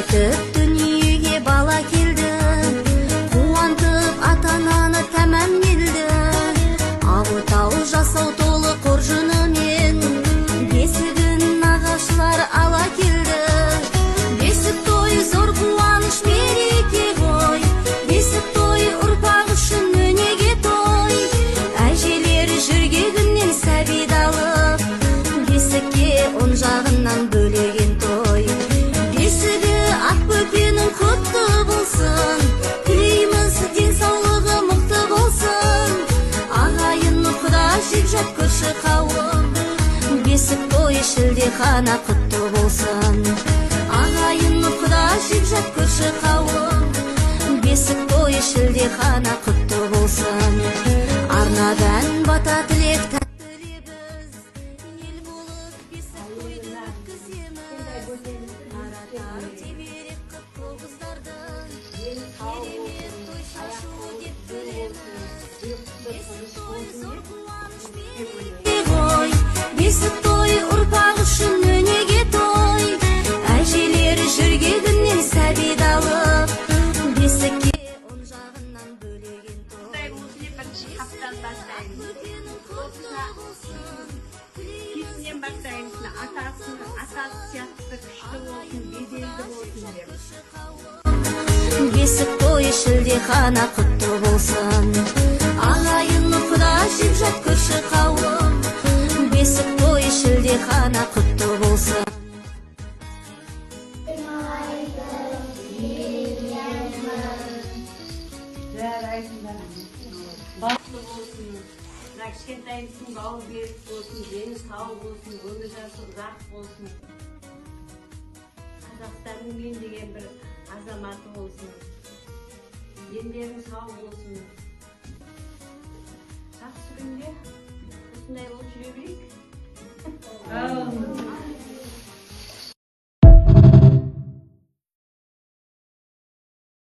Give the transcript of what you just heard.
Етіп дүниеге бала келді, қуантып ата-ананы тәмам елді. Ақ жасау толы қоржынымен бесігін нағашылар ала келді. Бесік той зор қуаныш мереке ғой, бесік той ұрпақ үшін өнеге той. Әжелер жөргегінен сәбиді алып, бесікке оң жағынан бөлеген той. Бесігі ақ бөпенің құтты болсын, тілейміз денсаулығы мықты болсын. Ағайын құда жекжат көрші қауым, бесік той шілдехана құтты болсын. Ағайын құда жекжат көрші қауым, бесік той шілдехана құтты болсын. Арнап ән бата тілек тәтті лебіз, ел болып бесік тойды өткіземіз. Таратар теберек қып тоғыздарды, керемет той шашу деп білеміз. Бесік той зор қуаныш мереке ғой, бесік той ұрпақ үшін өнеге той. Әжелер жөргегінен сәбиді алып, бесікке оң жағынан бөлеген той. Құттай болсын деп бірінші қаптан бастаймыз. Бөпенің құтты болсын, Кесінен бастаймыз. Мына атасының атасы сияқты күшті болсын, беделді болсын деп. Бесік той шілдехана құтты болсын. Ағайын құда жекжат көрші қауым, бесік той шілдехана құтты болсын. Жарайсыңдар. Бақытты болсын. Мына кішкентайымыздың бауы берік болсын, дені сау болсын, өмір жасы ұзақ болсын. Қазақстанның мен деген бір азаматы болсын. Дендерің сау болсын. Жақсы күнде осындай болсын.